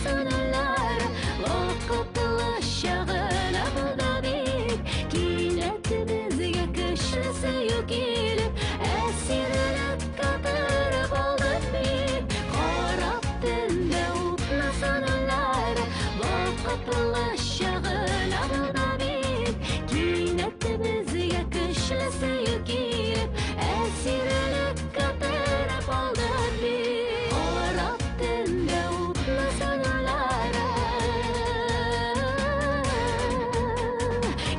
сынулар, Вакытлы чагына булды бит. Кинәт безгә көчле сөю килеп, Әсирлеккә төреп алды бит. Карап төндә утны сынулар, Вакытлы чагына булды бит. Кинәт безгә көчле сөю килеп, Әсирлеккә төреп алды бит. Карап төндә утны сынулар,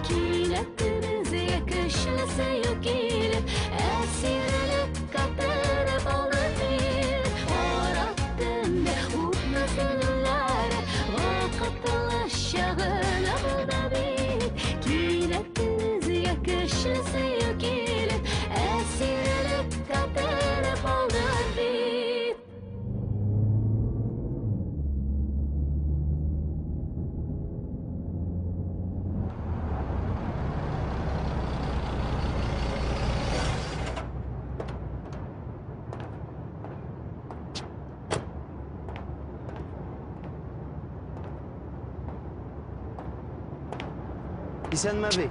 Кинәт безгә көчле сөю килеп, Әсирлеккә төреп алды бит. Карап төндә утны сынулар, Вакытлы чагына булды бит. Кинәт безгә көчле сөю килеп, Әсирлеккә төреп алды бит. Исәнме, әби?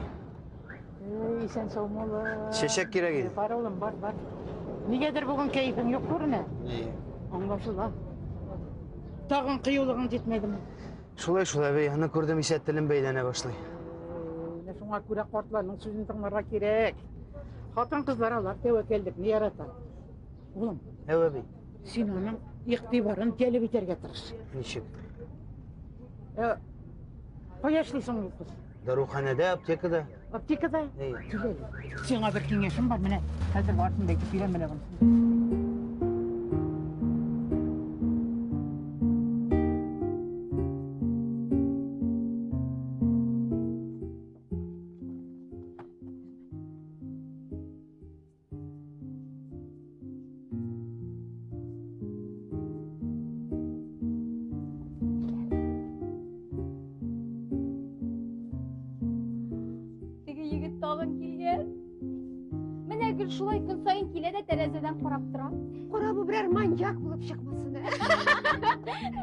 Исән сау мулла. Чәчәк кирәк иде. Бар улым, бар, бар. Нигәдер бүген кәефең юк күренә. Аңлашыла. Тагын кыюлыгың җитмәдеме? Шулай шул, әби, аны күрдем исә телем бәйләнә башлый. Менә шуңа күрә картларның сүзен тыңларга кирәк. Хатын-кызлар алар тәвәккәллекне ярата. Улым, Әү, әби, син аның игътибарын җәлеп итәргә тырыш. ничек? Ә, Кая эшли соң ул кыз? Даруханәдә, аптекада. Аптекада? Әйе. Кил әле. Сиңа бер киңәшем бар, менә хәзер барысын да әйтеп бирәм менә монысын. Теге егет тагын килгән. Менә гел шулай көн саен килә дә тәрәзәдән карап тора. Кара бу берәр маньяк булып чыкмасын.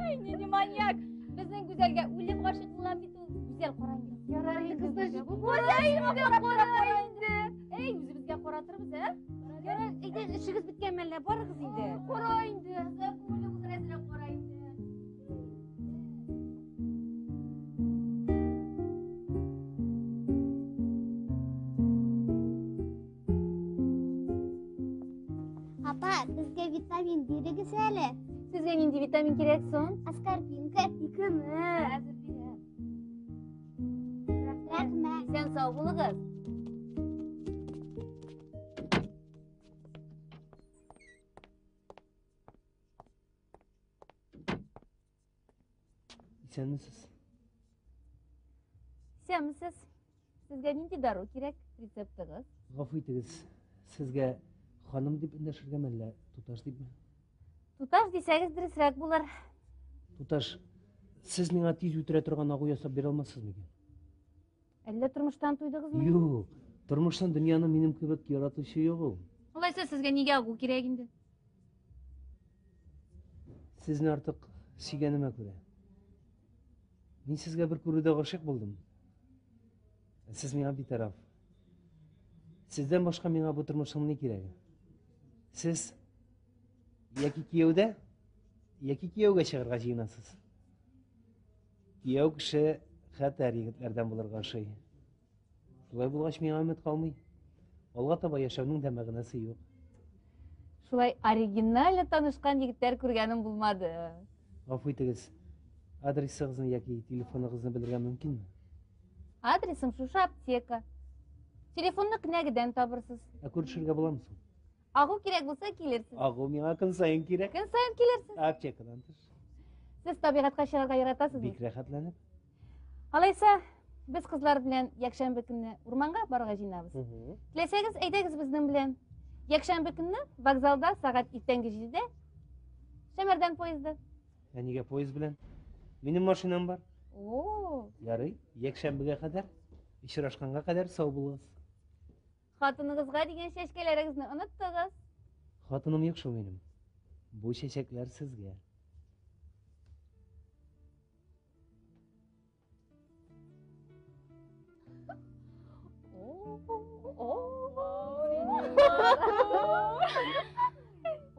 Ай, нинди маньяк. Безнең Гүзәлгә үлеп гашыйк булган бит ул. Гүзәл кара инде. Ярар инде кызлар. Гүзәл инде кара инде. Эй, үзебезгә каратырбыз, ә? Ярар, әйдә эшегез беткән мәллә, барыгыз инде. Кара инде. Күңеле булыр әзрәк кара инде. Апа, безгә витамин бирегез әле. Сезгә нинди витамин кирәк соң? Аскорбинка. Икене. Хәзер бирәм. Рәхмәт. Исән сау булыгыз. Исәнмесез? Исәнмесез. Сезгә нинди дару кирәк? Рецептыгыз. Гафу итегез, сезгә ханым дип эндәшергәме әллә туташ дипме? Туташ дисәгез дөресрәк булыр. Туташ, сез миңа тиз үтерә торган агу ясап бирә алмассыз микән? Әллә тормыштан туйдыгызмы? Юк, тормыштан дөньяны минем кебек яратучы юк ул. Алайса сезгә нигә агу кирәк инде? Сезне артык сөйгәнемә күрә. Мин сезгә бер күрүдә гашыйк булдым. Ә Сез миңа битараф. Сездән башка миңа бу тормышның ни кирәге? Сез яки кияүдә, яки кияүгә чыгарга җыенасыз. Кияү кеше хәтәр егетләрдән булырга ошый. Шулай булгач миңа өмет калмый. Алга таба яшәүнең дә мәгънәсе юк. Шулай оригинально танышкан егетләр күргәнем булмады. Гафу итегез. Адресыгызны яки телефоныгызны белергә мөмкинме? Адресым шушы аптека. Телефонны кенәгедән табырсыз. Ә күрешергә буламы соң? Агу кирәк булса килерсез. Агу миңа көн саен кирәк. Көн саен килерсез. Аптекадан тыш. Сез табигатькә чыгарга яратасызмы? Бик рәхәтләнеп. Алайса, без кызлар белән якшәмбе көнне урманга барырга җыенабыз. Теләсәгез, әйдәгез безнең белән. Якшәмбе көнне вокзалда сәгать иртәнге 7-дә Шәмәрдән поезды. Ә нигә поезд белән? Минем машинам бар. О, Ярый, якшәмбегә кадәр, очрашканга кадәр сау булыгыз. хатыныгызга дигән чәчкәләрегезне оныттыгыз. Хатыным юк шул минем. Бу чәчәкләр сезгә.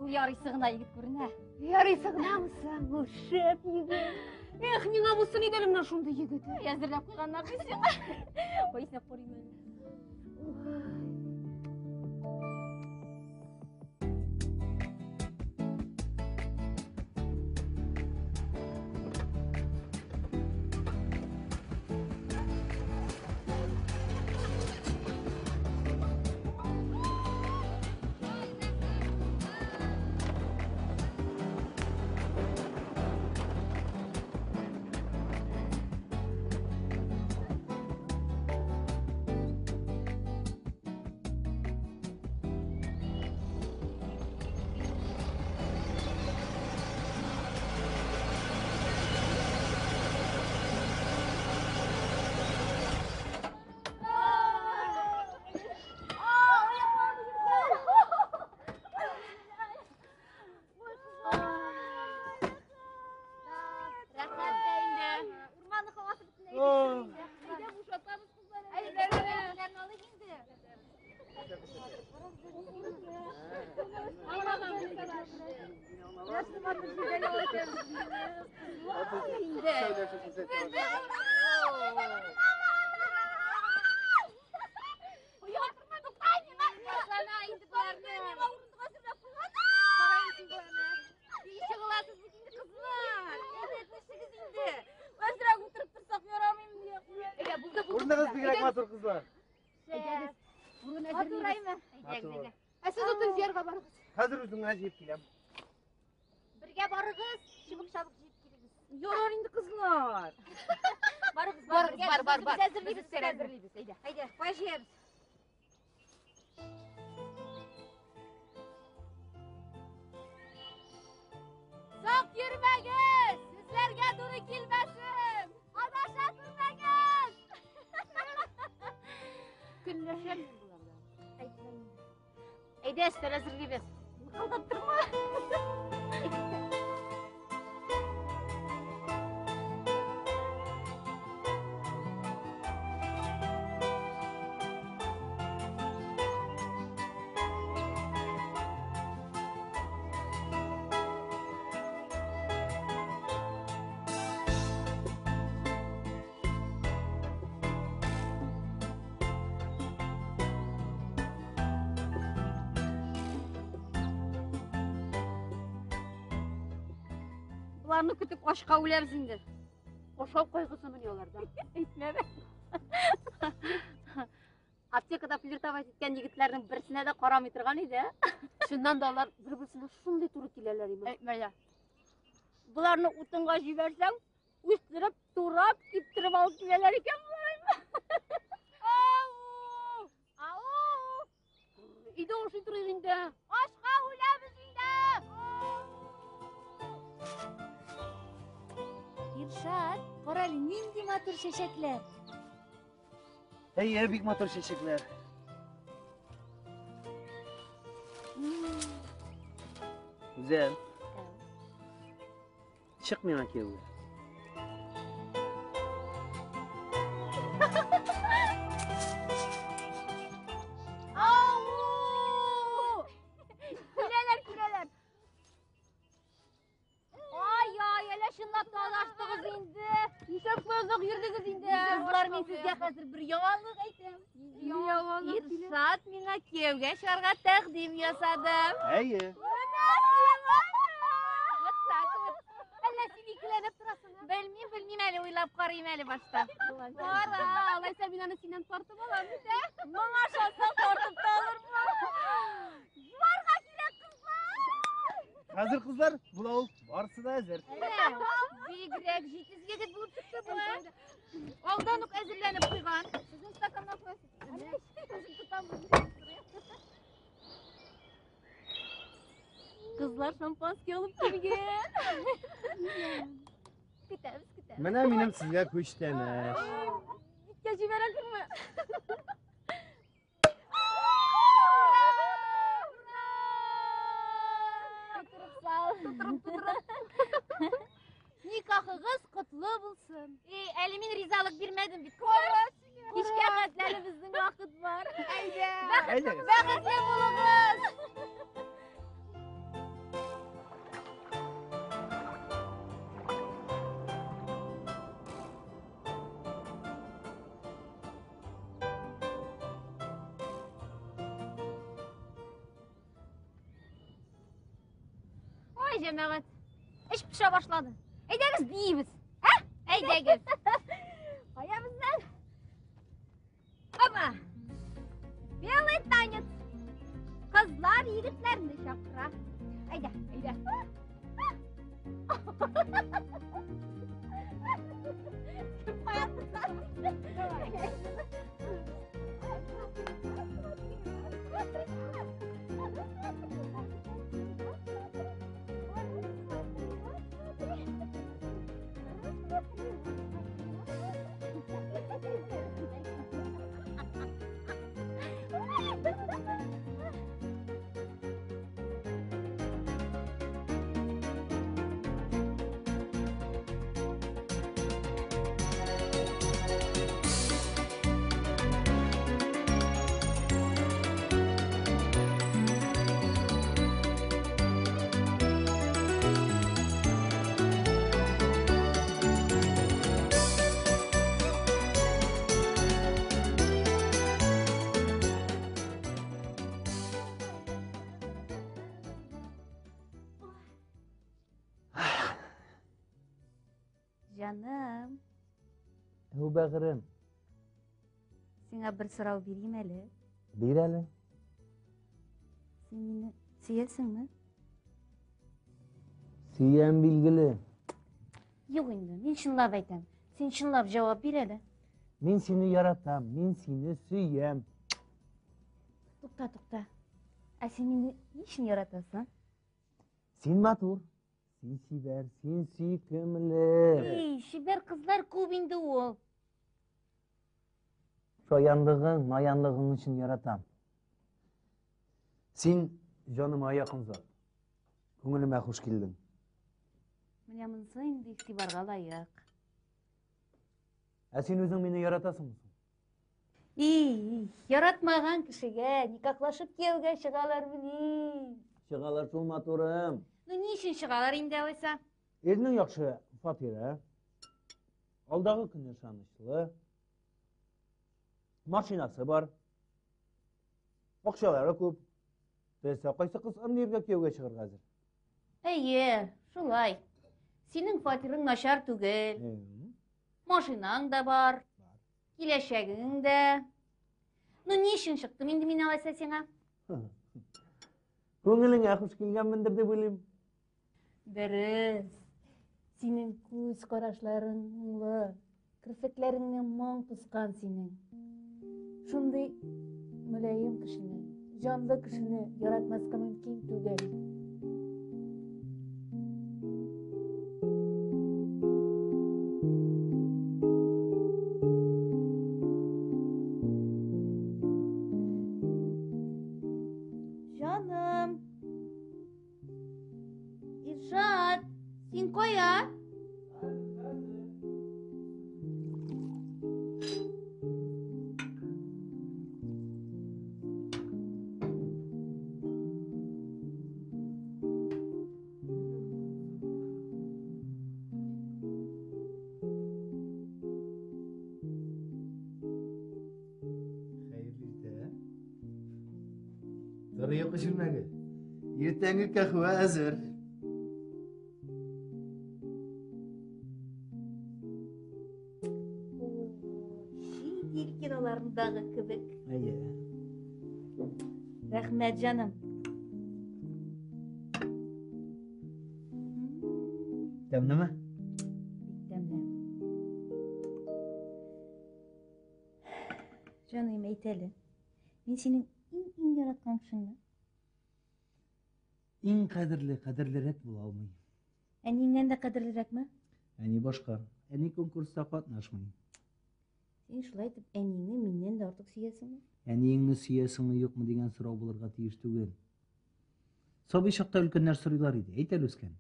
Ул ярыйсы гына егет күренә. Ярыйсы гынамы соң? Ул шәп егет. Эх, миңа булсын иде әле менә шундый егет. Әзерләп куйганнар бит сиңа. Ой, иснәп карыйм әле. Рәхәт тә инде. Урманның һавасы бөтенләй икенче. Әйдә бушатабыз кызлар. Әйдә, әйдә, алыйк инде. Урыныгыз бигрәк матур, кызлар. Матураймы? Матур. Ә сез утын җыярга барыгыз. Хәзер үзеңә җыеп киләм. Бергә барыгыз, чыбык-чабык җыеп килегез. Ярар инде, кызлар. Барыгыз, Барыгыз, бар, бар, бар. Без әзерлибез, Без әзерлибез, әйдә. Әйдә, кая җыябыз? Сак йөрмәгез! Сезләргә туры килмәсен! Адаша күрмәгез! Көнләшәм мин болардан. Әйдә, өстәл әзерлибез. Мыкылдап торма. Боларны көтеп ашка үләбез инде. Ашау кайгысымыни аларда? Әйтмә. Аптекада флиртовать иткән егетләрнең берсенә дә карамый торган иде. Чыннан да алар бер-берсенә шундый туры киләләр име? Әйтмә дә. Боларны утынга җибәрсәң, үстереп, турап, киптереп алып киләләр икән болар. Ау! Ау! Өйдә ашый торыйк инде. Ашка үләбез инде! Иршат, кара әле, нинди матур чәчәкләр. Әйе, бик матур чәчәкләр. Гүзәл. Чык миңа кияүгә. Ау! Киләләр, киләләр. Ай-ай, әллә чынлап та адаштыгыз инде. Нишләп шулай озак йөрдегез инде? Кызлар, мин сезгә хәзер бер яңалык әйтәм. Иршат миңа кияүгә чыгарга тәкъдим ясады. Әйе. Вот так вот. Әллә син икеләнеп торасың? Белмим, белмим әле, уйлап карыйм әле башта. Кара, алайса мин аны синнән тартып алам бит, ә? Моңа ышансаң тартып та алырмын. Юарга кирәк, кызлар. Хәзер, кызлар, була ул. Барысы да әзер. Бигрәк җитез егет булып чыкты бу. Алдан ук әзерләнеп куйган. Сезнең стаканнар куясыз. Үзем тотам. Кызлар шампанский алып килгән. Көтәбез, көтәбез. Менә минем сезгә күчтәнәч. Биткә җибәрәсеңме? Тутырып сал. Тутырып, тутырып. Никахыгыз котлы булсын. Эй, әле мин ризалык бирмәдем бит. Кичкә хәтле әле безнең вакыт бар. Әйдә. Әйдәгез. Бәхетле булыгыз. җәмәгать, эш пешә башлады. Әйдәгез биибез. Ә? Әйдәгез. Кая безнең? Опа! Белый танец. Кызлар егетләрне чакыра. Әйдә, әйдә. Кая кызлар? Җаным, Әү бәгырем, сиңа бер сорау бирим әле. бир әле. Син мине сөясеңме? Сөям билгеле. Юк инде, мин чынлап әйтәм. Син чынлап җавап бир әле. Мин сине яратам, мин сине сөям. Тукта, тукта. Ә син мине ни өчен яратасың? Син матур, син чибәр, син сөйкемле. Эй, чибәр кызлар күп инде ул. Шаянлыгың, наянлыгың өчен яратам. Син җаныма якын зат. Күңелемә хуш килдең. Менә монысы инде игътибарга лаек. Ә син үзең мине яратасыңмы соң? И, яратмаган кешегә никахлашып кияүгә чыгалармыни? Чыгалар шул матурым. Ну ни өчен чыгалар инде алайса? Ирнең яхшы фатиры, алдагы көне ышанычлы, машинасы бар, акчалары күп. Теләсә кайсы кыз андый иргә кияүгә чыгарга әзер. Әйе, шулай. Синең фатирың начар түгел. Машинаң да бар. Киләчәгең дә. Ну ни өчен чыктым инде мин алайса сиңа? Күңелеңә хуш килгәнмендер дип уйлыйм. Дөрес. Синең күз карашларың моңлы, керфекләреңне моң тоскан синең. Шундый мөлаем кешене, җанлы кешене яратмаска мөмкин түгел. Җаным. Иршат, син кая? Хәерле иртә. Тор йокы чүлмәге. Иртәнге кәхвә әзер. Чит ил киноларындагы кебек. Әйе. Рәхмәт, җаным. Тәмлеме? Бик тәмле. Җаным, әйт әле. Мин синең иң-иң яраткан кешеңме? Иң кадерле, кадерлерәк була алмый. Әниеңнән дә кадерлерәкме? Әни башка. Әни конкурста катнашмый. Син шулай итеп әниеңне миннән дә артык сөясеңме? Әниеңне сөясеңме юкмы дигән сорау булырга тиеш түгел. Сабый чакта өлкәннәр сорыйлар иде. Әйт әле, үскән.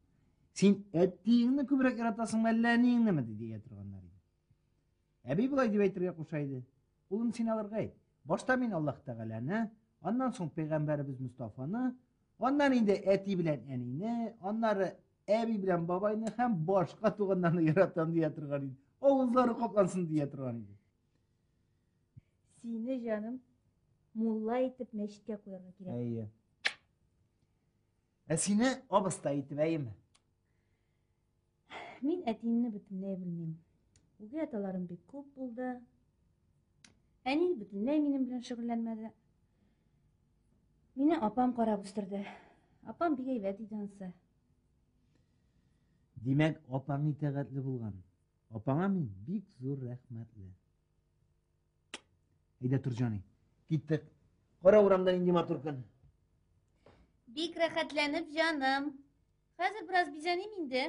Син әтиеңне күбрәк яратасыңмы, әллә әниеңнеме дия торганнар иде. Әби болай дип әйтергә куша иде. Улым, син аларга әйт. Башта мин Аллаһ Тәгаләне, аннан соң пәйгамбәребез Мустафаны, аннан инде әти белән әнине, аннары әби белән бабайны һәм башка туганнарны яратам дия торган иде. Авызлары каплансын дия торган иде. Сине, җаным, мулла итеп мәчеткә куярга кирәк. Әйе. Ә сине абыстай итеп, әйеме? Мин әтиемне бөтенләй белмим. Үги аталарым бик күп булды. Әни бөтенләй минем белән шөгыльләнмәде. Мине апам карап үстерде. Апам бик әйбәт иде ансы. Димәк, апаң итагатьле булган. Апаңа мин бик зур рәхмәтле. Әйдә тор, җаный. Киттек. Кара урамда нинди матур көн. Бик рәхәтләнеп, җаным. Хәзер бераз бизәним инде.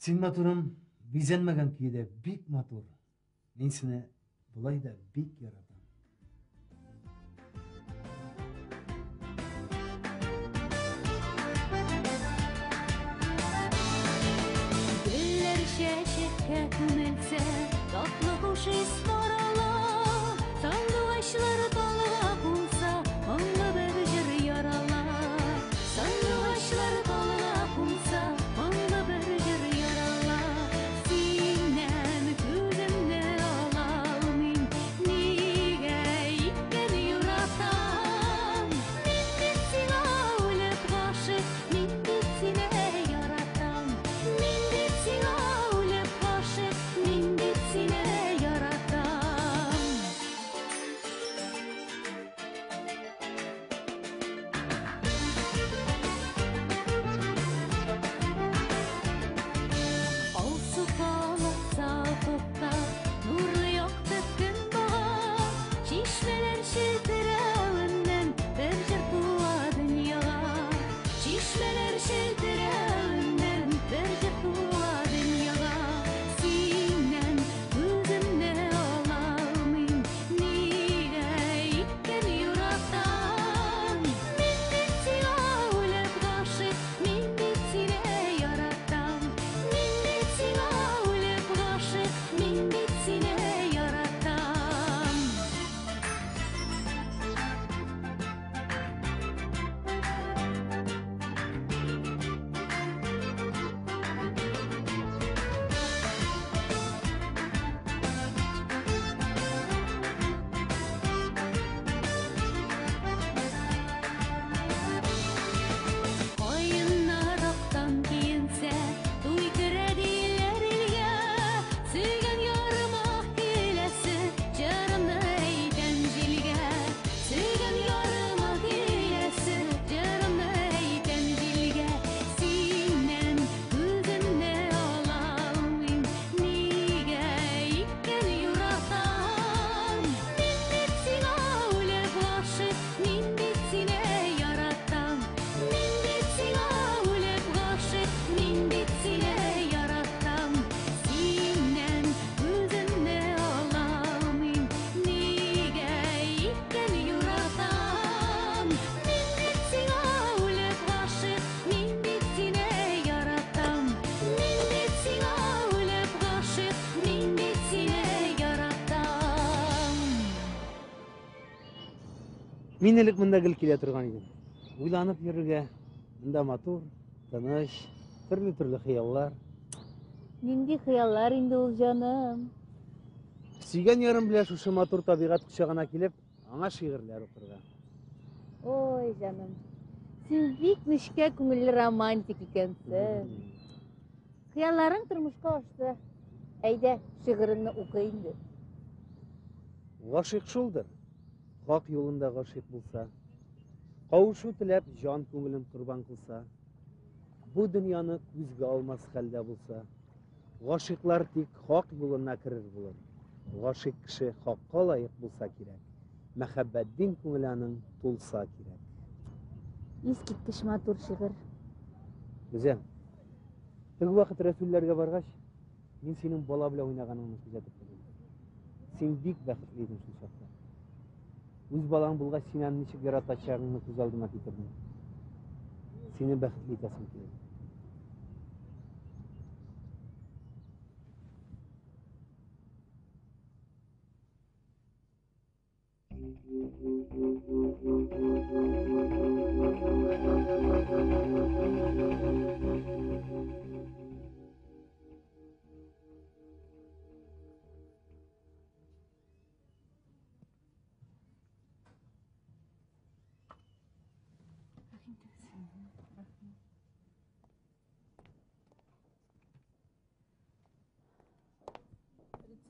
Син матурым, бизәнмәгән көе дә бик матур. Мин сине болай да бик яратам. Гөлләр чәчәккә күмелсә, татлы хуш ис тарала. Сандугачлар талга кунса, моңлы бер җыр ярала. Сандугачлар талга кунса, моңлы бер җыр ярала. Синнән күземне ала алмыйм, нигә икән яратам? Мин бит сиңа үлеп гашыйк, мин бит сине яратам. Мин бит сиңа үлеп гашыйк, мин бит сине яратам. Алсу палатса офыкта, нурлы якты көн бага. Чишмәләр челтерәвеннән бер җыр туа дөньяга. Чишмәләр челтерәвеннән бер җыр туа дөньяга. Синнән үземне ала алмыйм, нигә икән яратам? Мин бит сиңа үлеп гашыйк, мин бит сине яратам. Мин бит сиңа үлеп гашыйк, мин бит сине яратам. Каеннар актан киенсә, туй керә диләр илгә. Сөйгән ярыма киләсе, җырымны әйтәм җилгә. Сөйгән ярыма киләсе, җырымны әйтәм җилгә. Синнән күземне ала алмыйм, нигә икән яратам? Мин бит сиңа үлеп гашыйк, мин бит сине яратам. Мин бит сиңа үлеп гашыйк, мин бит сине яратам. Синнән үземне ала алмыйм, нигә икән яратам? Мин бит сиңа үлеп гашыйк, мин бит сине яратам. Мин бит сиңа үлеп гашыйк, мин бит сине яратам. Мин элек монда гел килә торган идем. Уйланып йөрергә, монда матур, тыныч, төрле-төрле хыяллар. Нинди хыяллар инде ул, җаным? Сөйгән ярым белән шушы матур табигать кочагына килеп, аңа шигырьләр укырга. Ой, җаным. Син бик нечкә күңелле романтик икәнсең. Хыялларың тормышка ашты. Әйдә, шигыреңне укы инде. Гашыйк шулдыр. Хак юлында гашыйк булса, кавышу теләп җан күңелен корбан кылса, бу дөньяны күзгә алмас хәлдә булса, гашыйклар тик хак юлына керер булыр. Гашыйк кеше хакка лаек булса кирәк. Мәхәббәт дин күңеле аның тулса кирәк. Искиткеч матур шигырь. Гүзәл, теге вакыт Рәсүлләргә баргач, мин синең бала белән уйнаганыңны күзәтеп тордым. Син бик бәхетле идең шул чакта. Үз балаң булгач, син аны ничек яратачагыңны күз алдыма китердем. Сине бәхетле итәсем килде.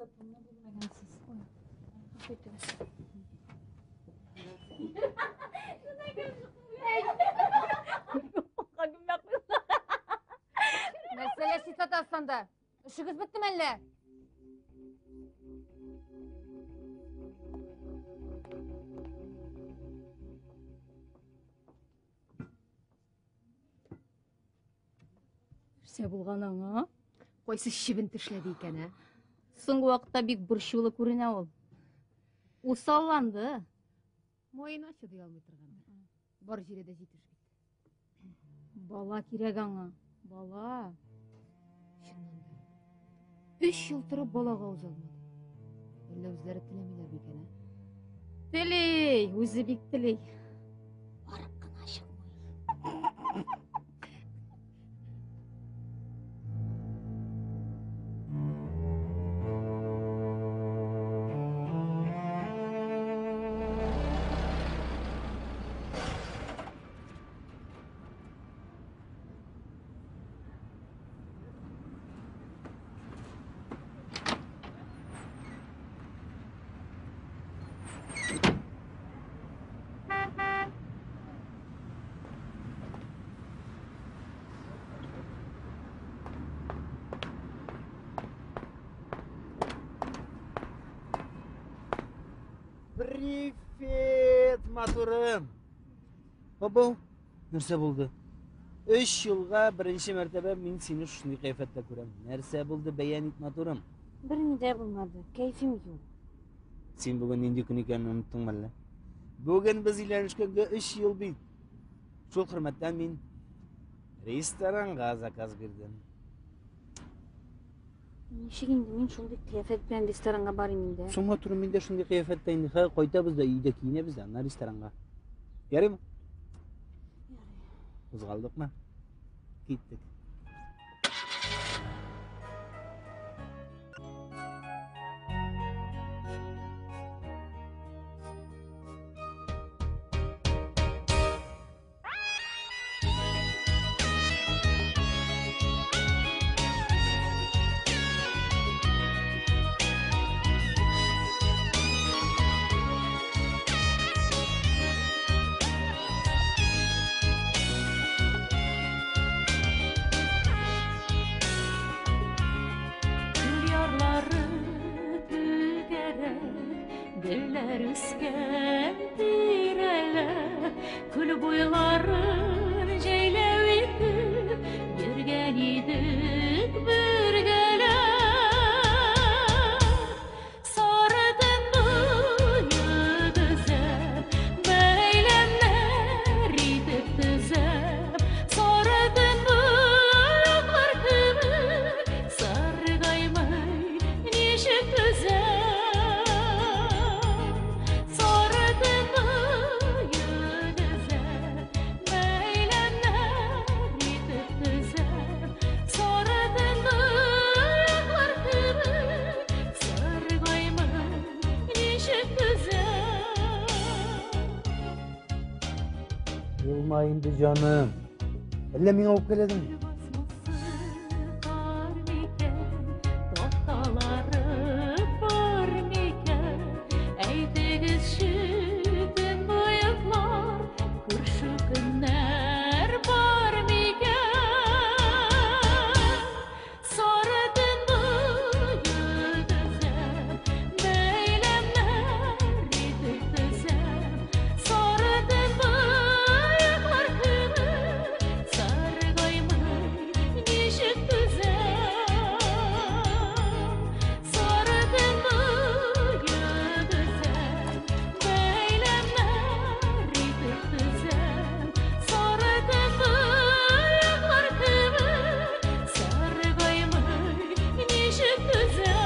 Сапунны бирмәгәнсез. Ой, гафу итегез. Нәрсәгә сез сатасыз анда? Эшегез беттеме әллә? Нәрсә булган аңа? Кайсы чебен тешләде икән, ә? Соңгы вакытта бик борчулы күренә ул. Усалланды. Маена чыдый алмый торгандыр. Бар җире дә җитеш бит. Бала кирәк аңа. Бала. Чыннан да. Өч ел торып балага уза алмады. Әллә үзләре теләмиләр микән, ә? Тели, үзе бик тели. Барып кына чыкмый. Привет, матурым. Бабау, нәрсә булды? Өч елга беренче мәртәбә мин сине шундый кыяфәттә күрәм. Нәрсә булды, бәян ит, матурым? Берни дә булмады. Кәефем юк. Син бүген нинди көн икәнен оныттыңмы әллә? Бүген без өйләнешкәнгә өч ел бит. Шул хөрмәттән мин ресторанга заказ бирдем. Ничек инде мин шундый кыяфәт белән ресторанга барыйм инде? Соң матурым, мин дә шундый кыяфәттә инде. Хәзер кайтабыз да өйдә киенәбез дә, аннан ресторанга. Ярыймы? Кузгалдыкмы? Киттек. Гөл ярлары түгәрәк, гөлләр үскән тирәлә, күл буйларын җәйләү итеп йөргән идек бергәләп. Сары төн буе төзәп, бәйләмнәр итеп төзәп, сары төн буйлар кебек саргаймый ничек түзәм. Сары төн буе төзәп, бәйләмнәр итеп төзәп, сары төн буйлар кебек саргаймый ничек түзәм. Булма инде, җаным. Әллә миңа үпкәләдеңме? Бар микән, такталары бар микән? Әйтегезче, төнбоеклар, күрше көннәр бар микән? Сары төн буе төзәп, бәйләмнәр итеп төзәп, сары төнбоеклар кебек саргаймый ничек түзәм. Сары төн буе төзәп, бәйләмнәр итеп төзәп, сары төнбоеклар кебек саргаймый ничек түзәм.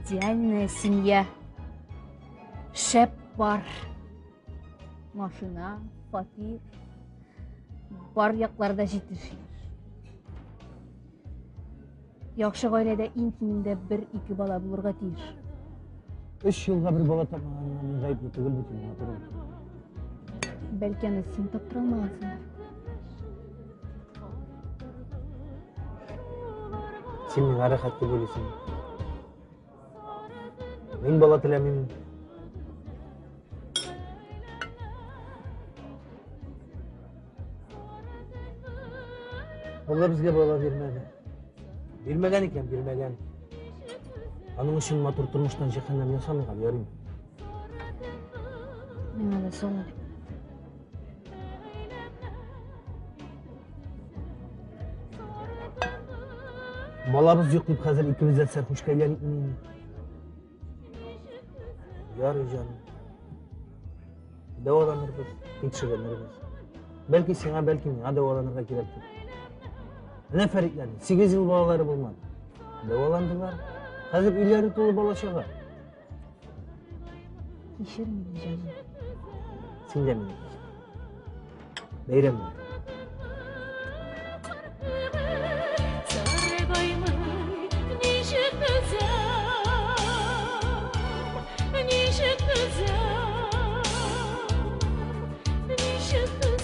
Идеальная семья. Шәп бар. Машина, фатир. Бар якларда җитеш. Яхшы гаиләдә иң кимендә бер-ике бала булырга тиеш. Өч елга бер бала тапмаганына мин гаепле түгел бит инде, матурым. Бәлки аны син таптыра алмагансыңдыр. Син миңа рәхәт дип уйлыйсың. Мин бала теләмим. Алла безгә бала бирмәде. Бирмәгән икән, бирмәгән. Аның өчен матур тормыштан җәһәннәм ясамыйк әле, ярыймы? Миңа да соң әле. Балабыз юк дип хәзер икебез дә сәрхүшкә әйләнеп инде. Ярый, җаным. Дәваланырбыз, тикшеренербез. Бәлки сиңа, бәлки миңа дәваланырга кирәктер. Менә Фәритләрнең 8 ел балалары булмады. Дәваландылар. Хәзер өйләре тулы бала-чага. Кичер мине, җаным. Син дә мине кичер. Бәйрәм белән. Саргаймый, ничек түзәм, ничек түзәм, ничек түзәм.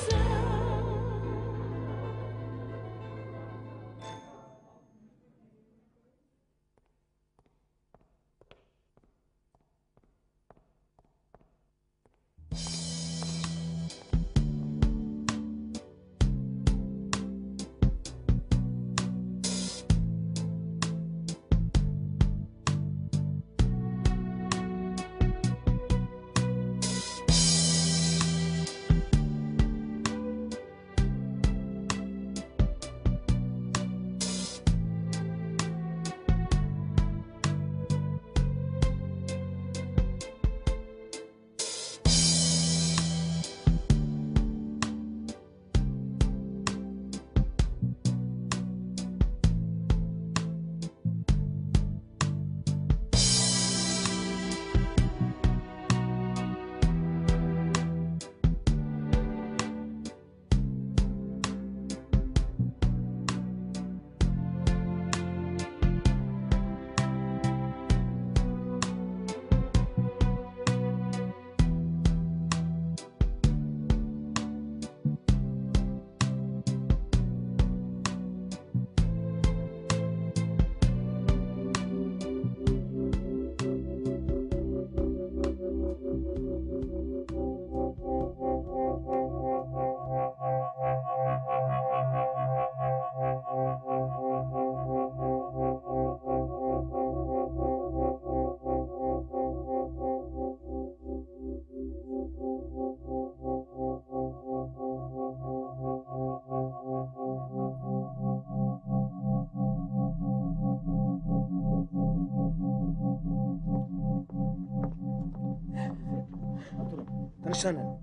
Матурым, тынычлан әле.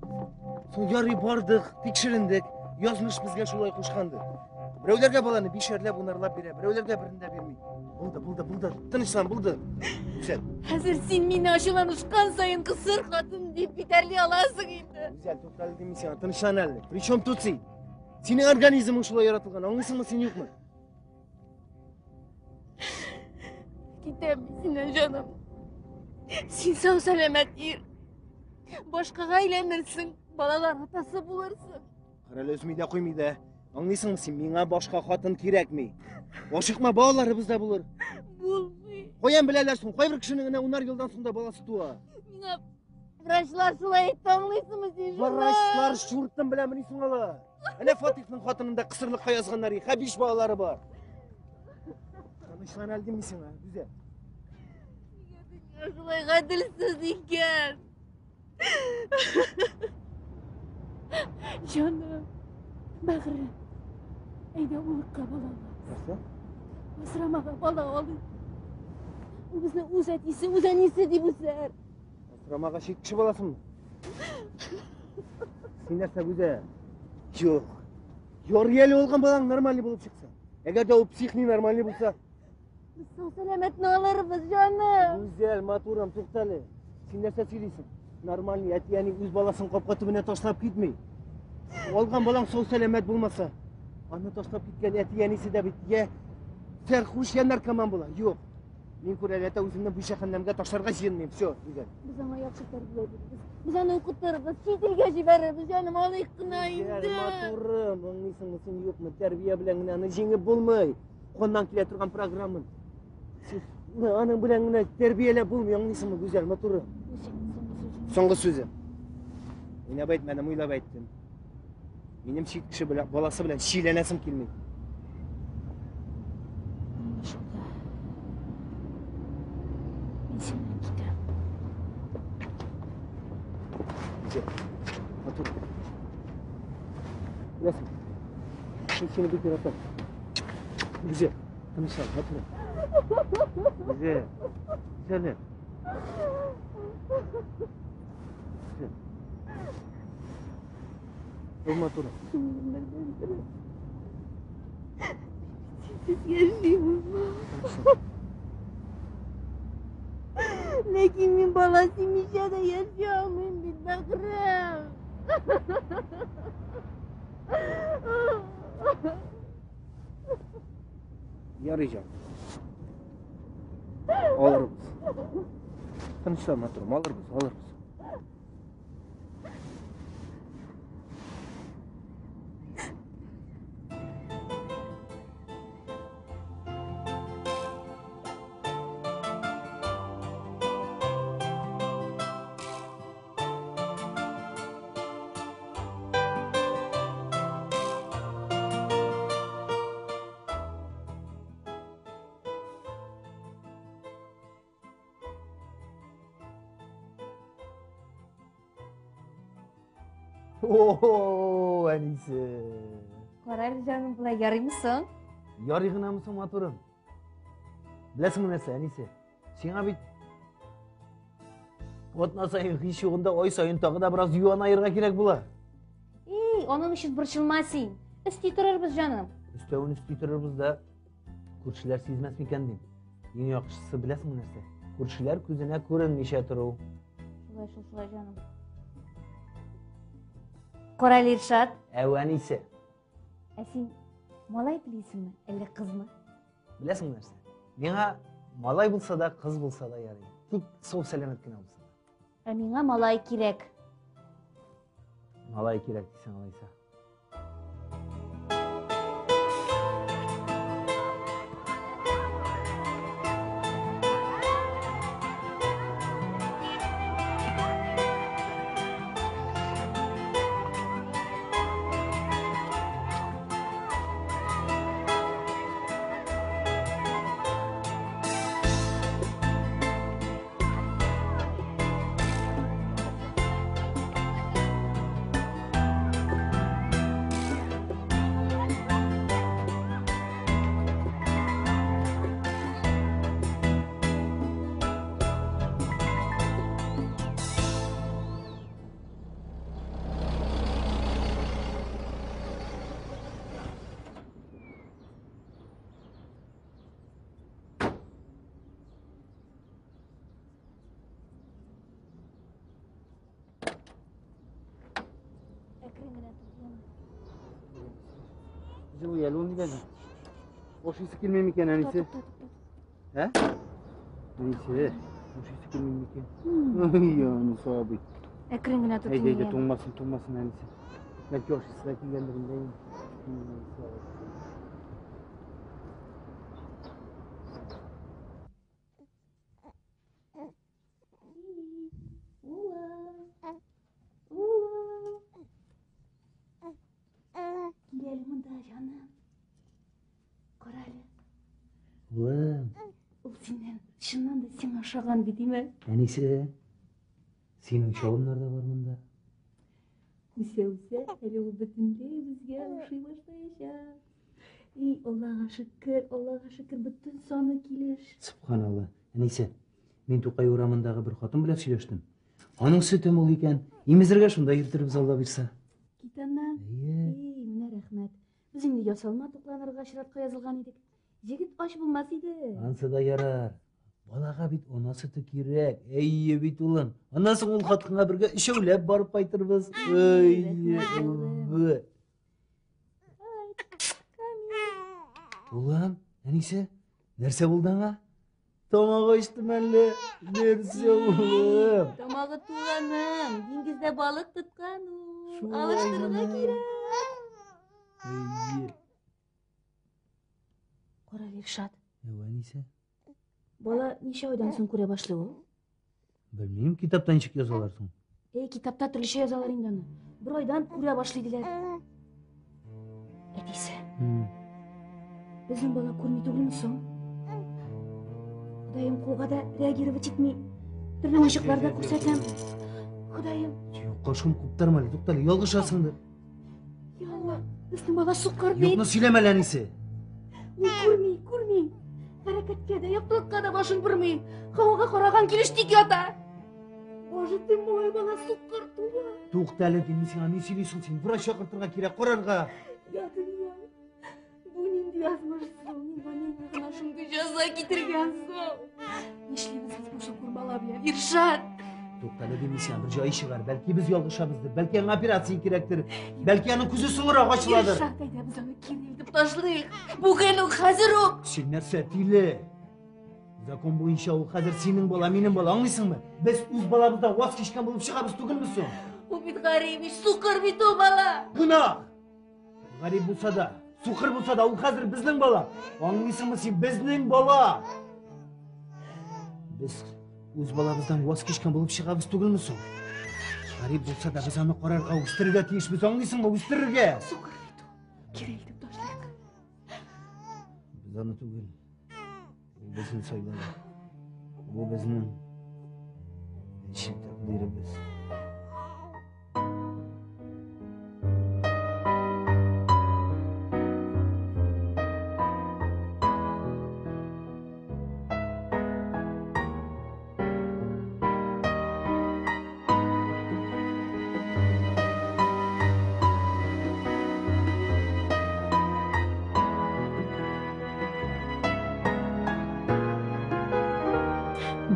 Соң ярый бардык, тикшерендек. Язмыш безгә шулай кушкандыр. Берәүләргә баланы бишәрләп, унарлап бирә, берәүләргә берен дә бирми. Булды, булды, булды. Тынычлан, булды. Гүзәл. Хәзер син мине ачуланышкан саен кысыр хатын дип битәрли аласың инде. Гүзәл, туктале дим сиңа, тынычлан әле. Причем тут син? Синең организмың шулай яратылган, аңлыйсыңмы син юкмы? Китәм мин синнән, җаным. Син сау сәламәт ир. Башкага әйләнерсең, балалар атасы булырсың. Карале, өзми дә куймый да. Аңлыйсыңмы син, миңа башка хатын кирәкми. Ашыкма, балаларыбыз да булыр. Булмый. Каян беләләр соң? Кайбер кешенең генә унар елдан соң да баласы туа. Миңа врачлар шулай әйтте, аңлыйсыңмы син, җаным? Врачлар чуртын беләмени соң алар? Әнә Фатихның хатынын да кысырлыкка язганнар, хә биш балалары бар. Тынычлан әле дим мин сиңа, Гүзәл. Нигә дөнья шулай гаделсез икән? Җаным, бәгърем, әйдә улыкка бала алабыз. Нәрсә? Асрамага бала алыйк. Ул безне үз әтисе, үз әнисе дип үсәр. Асрамага чит кеше баласымы? Син нәрсә, Гүзәл? Юк. Ярый әле алган балаң нормальный булып чыкса. Әгәр дә ул псих ненормальный булса. Без сау сәламәтне алырбыз, җаным. Гүзәл, матурым, туктале. Син нәрсә сөйлисең? Нормальный әти-әни үз баласын капка төбенә ташлап китми. Алган балаң сау сәламәт булмаса, аны ташлап киткән әти-әнисе дә бит я сәрхуш, я наркоман була. Юк. Мин күрәләтә үземне бу җәһәннәмгә ташларга җыенмыйм. Все, Гүзәл. Без аңа яхшы тәрбия бирербез. Без аны укытырбыз, чит илгә җибәрербез, җаным, алыйк кына Гүзәл, инде. матурым, аңлыйсыңмы син юкмы? Тәрбия белән генә аны җиңеп булмый. Каннан килә торган программа. Син аның белән генә тәрбияләп булмый, аңлыйсыңмы, Гүзәл, матурым? Соңгы сүзем. Уйнап әйтмәдем, уйлап әйттем. Минем чит кеше белән, баласы белән чиләнәсем килми. Аңлашылды. Мин синнән китәм. Гүзәл, матурым. Беләсең, мин сине бик яратам. Гүзәл, тынычлан, матурым. Гүзәл, Гүзәлем. Гүзәл. Ул матурым. Синсез яшим. Ләкин мин бала симичә дә яши алмыйм бит, бәгърем. Ярый җан. Алырбыз. Тынычлан, матурым, алырбыз, алырбыз. О, әнисе. Кара әле, җаным, болай ярыймы соң? Ярый гынамы соң, матурым? Беләсеңме нәрсә, әнисе? Сиңа бит атна саен һич югында ай саен тагы да бераз юан аерырга кирәк була. Эй, аның өчен борчылма син. Өсти торырбыз, җаным. Өстәвен өсти торырбыз да, күршеләр сизмәс микән дим. Иң яхшысы беләсеңме нәрсә? Күршеләр күзенә күренмичә тору. Шулай шул, шулай, җаным. Кара әле, Иршат. Әү, әнисе. Ә син малай телисеңме, әллә кызмы? Беләсеңме нәрсә? Миңа малай булса да, кыз булса да ярый. Тик сау сәламәт кенә булса. Ә миңа малай кирәк. Малай кирәк дисең алайса. Әкрен генә тот, яме. Җылы әле ул нигә? Ашыйсы килми микән, әнисе? Тукта, тукта, Ә? Әнисе, ашыйсы килми микән? Ай, әнисе абый. Әкрен генә тот. Әйдә, әйдә, яме. туңмасын, туңмасын, әнисе. Бәлки ашыйсы да килгәндер инде. Әнисе абый. Улым. Улым. Кил әле монда, җаным. Кара әле. Улым, Ул синнән, чыннан да сиңа ошаган бит, димә. әнисе, синең чалымнар да бар монда. Үсә үсә, әле ул бөтенләй безгә ошый башлаячак. И, Аллага шөкер, Аллага шөкер, бөтен саны килеш. Субханалла. Әнисе, мин Тукай урамындагы бер хатын белән сөйләштем. Аның сөте мул икән. Имезергә шунда йөртербез Алла бирсә. Кит аннан. Әйе. И, менә рәхмәт. Без инде ясалма тукланырга чиратка язылган идек. Җегет ач булмас иде. Ансы да ярар. Балага бит ана сөте кирәк. Әйе бит, улым. Аннан соң ул хатынга бергә өчәүләп барып кайтырбыз. Әйе. рәхмәт, улым. Улым. Улым, әнисе, нәрсә булды аңа? Тамагы ачты мәллә? Нәрсә, улым? Тамагы туганым, диңгездә балык тоткан ул. Шулай Алыштырырга гына. кирәк. Әйе. Кара, Илшат. Әвә, Әнисә. Бала ничә айдан соң күрә башлый ул? Белмим, китапта ничек язалар соң? Эй, китапта төрлечә язалар инде аны. Бер айдан күрә башлый диләр. Әтисе, безнең бала күрми түгелме соң? Ходаем, кулга да реагировать итми. Төрле уенчыклар да күрсәтәм. Ходаем, Юкка шум куптарма әле, туктале, ялгышасың да. я Алла, безнең бала сукыр бит. Юкны сөйләмә әле, әнисе. Ул күрми, күрми. Хәрәкәткә дә, яктылыкка да башын бормый. Һавага караган килеш тик ята. Боже ты мой, бала сукыр туа. Туктале, дим, мин сиңа ни сөйлисең син? Врач чакыртырга кирәк, карарга. Я дөнья. Бу нинди язмыш соң? Миңа нинди гына шундый җәза китергән соң? Нишлибез без бу сукыр бала белән? Иршат! Туктале, дим, мин сиңа бер җай чыгар. Бәлки без ялгышабыздыр, бәлки аңа операция кирәктер, бәлки аның күзе соңрак ачыладыр. Иршат, әйдә без аны кире илтеп ташлыйк. Бүген үк, хәзер үк. Син нәрсә, тиле? Закон буенча ул хәзер синең бала, минем бала, аңлыйсыңмы? Без үз балабыздан ваз кичкән булып чыгабыз түгелме соң? Ул бит гарип, ич, сукыр бит ул бала. Гөнаһ! Гарип булса да, сукыр булса да, ул хәзер безнең бала. Аңлыйсыңмы син, безнең бала. Без үз балабыздан ваз кичкән булып чыгабыз түгелме соң? Гарип булса да, без аны карарга, үстерергә тиешбез, аңлыйсыңмы, үстерергә. Сукыр бит ул. Кире илтеп ташлыйк. Без аны түгел. Ул безне сайлады. Бу безнең ничек тәкъдиребез.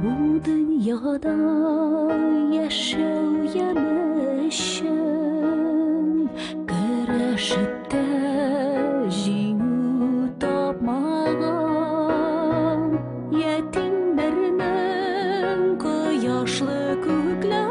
Бу дөньяда яшәү яме өчен көрәшеп тә җиңү тапмаган ятимнәрнең кояшлы күкләрен